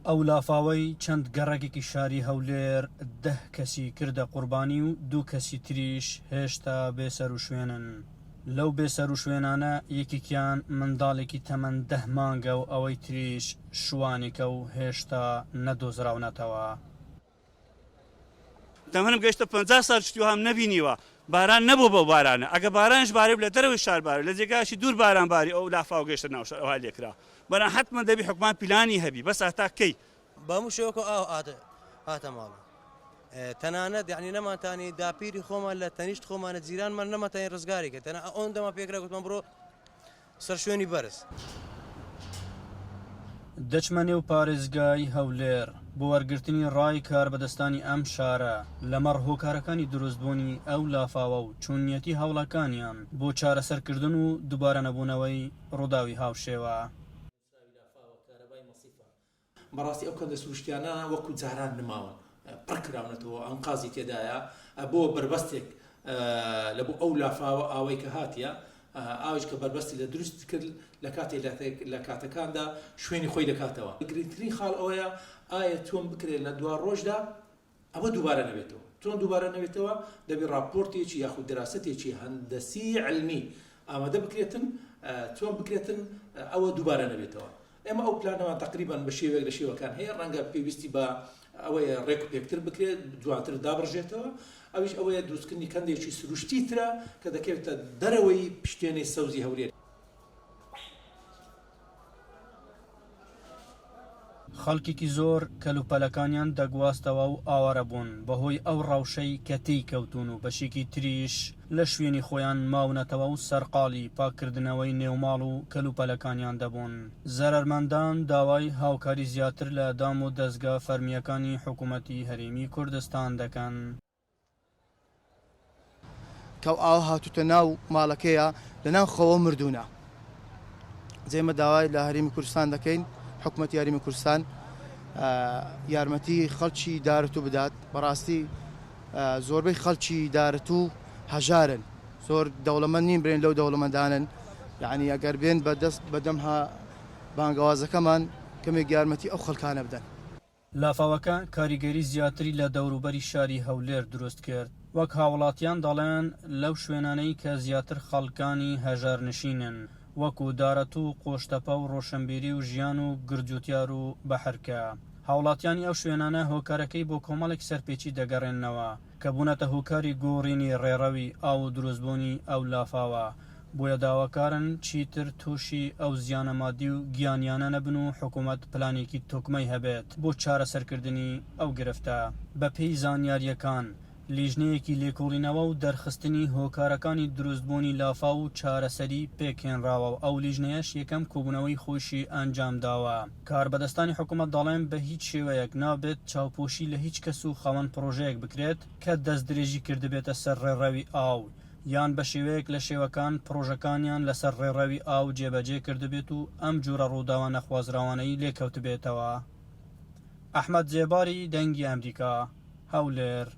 ئەو لافاوەی چەند گەڕەکێکی شاری هەولێر دە کەسی کردە قوربانی و دوو کەسی تریش هێشتا بێسەروشوێنن. لەو بێسەروشوێنانە یەکێکیان منداڵێکی تەمەن دە مانگە و ئەوەی تریش شوانێکە و هێشتا نەدۆزراونەتەوە. تەمەنم گەیشتە 50 ساڵ شتی وەهام نەبینیوە باران نەبوو بەو بارانە ئەگە بارانیش بارێ لە دەرەوەی شار بارێ لە جێگایەکی دوور باران باری ئەو لافاو گەیشتە ناو شار ئەوها لێکرا بەران حەتمەن دەبی حکومان پیلانی هەبی بەس هەتا کەی؟ بە هەموو شێوەکەوە ئاو هاتە ماڵە تەنانەت یعنی نەمانتانی داپیری خۆمان لە تەنیشت خۆمانە جیرانمان نەمانتانی ڕزگاری کرد تەنها ئەوەندەمان پێکرا گوتمان بڕۆ سەر شوێنی بەرز. دەچمە نێو پارێزگای هەولێر بۆ وەرگرتنی ڕای کاربەدەستانی ئەم شارە لەمەڕ هۆکارەکانی دروستبوونی ئەو لافاوە و چۆنیەتی هەوڵەکانیان بۆ چارەسەرکردن و دووبارەنەبوونەوەی ڕووداوی هاوشێوە. بەڕاستی ئەو کەندە سروشتیانە وەکو جاران نماون پڕ کراونەتەوە ئەنقازی تێدایە بۆ بەربەستێک لە بۆ ئەو لافاوە ئاوەی کە هاتیە ئاویش کە بەربەستی لە دروست کرد لە کاتێ لە کاتەکاندا شوێنی خۆی دەکاتەوە گرنگترین خاڵ ئەوەیە ئایا چۆن بکرێت لە دوا ڕۆژدا ئەوە دووبارە نەبێتەوە. چۆن دووبارە نەبێتەوە؟ دەبێ ڕاپۆرتێکی یاخود دەراسەتێکی هەندەسی عیلمی ئامادە بکرێتن، چۆن بکرێتن ئەوە دووبارە نەبێتەوە. ئێمە ئەو پلانەمان تەقریبەن بە شێوەیەک لە شێوەکان هەیە، ڕەنگە پێویستی بە ئەوەیە ڕێک و پێکتر بکرێت، جوانتر دابڕژێتەوە، ئەویش ئەوەیە دروستکردنی کەندێکی سروشتی ترە کە دەکەوێتە دەرەوەی پشتێنەی سەوزی هەولێر. خەڵکێکی زۆر کەلوپەلەکانیان دەگواستەوە و ئاوارە بوون بەهۆی ئەو ڕەوشەی کە تێی کەوتوون و بەشێکی تریش لە شوێنی خۆیان ماونەتەوە و سەرقاڵی پاککردنەوەی نێوماڵ و کەلوپەلەکانیان دەبوون. زەرەرمەندان داوای هاوکاری زیاتر لە دام و دەزگا فەرمییەکانی حکوومەتی هەرێمی کوردستان دەکەن. کە ئاو هاتوتە ناو ماڵەکەیە لە ناو خەوە مردوونە جێمە داوای لە هەرێمی کوردستان دەکەین حکوومەتی هەرێمی کوردستان یارمەتی خەڵکی دارەتوو بدات بەڕاستی زۆربەی خەڵکی دارەتوو هەژارن زۆر دەوڵەمەند نین برێن لەو دەوڵەمەندانن یعنی ئەگەر بێن بەدەست بەدەم ها بانگەوازەکەمان کەمێک یارمەتی ئەو خەڵکانە بدەن. لافاوەکە کاریگەری زیاتری لە دەوروبەری شاری هەولێر دروست کرد، وەک هاوڵاتیان دەڵێن لەو شوێنانەی کە زیاتر خەڵکانی هەژارنشینن وەکو دارەتوو و قۆشتەپە و ڕۆشنبیری و ژیان و گرجوتیار و بەحرکە هاوڵاتیانی ئەو شوێنانە هۆکارەکەی بۆ کۆمەڵێک سەرپێچی دەگەڕێننەوە کە بوونەتە هۆکاری گۆڕینی ڕێڕەوی ئاو و دروستبوونی ئەو لافاوە، بۆیە داواکارن چیتر تووشی ئەو زیانە مادی و گیانیانە نەبن و حکومەت پلانێکی تۆکمەی هەبێت بۆ چارەسەرکردنی ئەو گرفتە. بەپێی زانیارییەکان، لیژنەیەکی لێکۆڵینەوە و دەرخستنی هۆکارەکانی دروستبوونی لافاو و چارەسەری پێکهێنراوە و ئەو لیژنەیەش یەکەم کۆبوونەوەی خۆیشی ئەنجامداوە. کاربەدەستانی حکومەت دەڵێن بە هیچ شێوەیەک نابێت چاوپۆشی لە هیچ کەس و خاوەن پڕۆژەیەک بکرێت کە دەستدرێژی کردبێتە سەر ڕێڕەوی ئاو یان بە شێوەیەک لە شێوەکان پڕۆژەکانیان لەسەر ڕێڕەوی ئاو جێبەجێ کردبێت و ئەم جورە ڕووداوە نەخوازراوانەی لێکەوتبێتەوە. ئەحمەد زێباری، دەنگی ئەمریکا، هەولێر.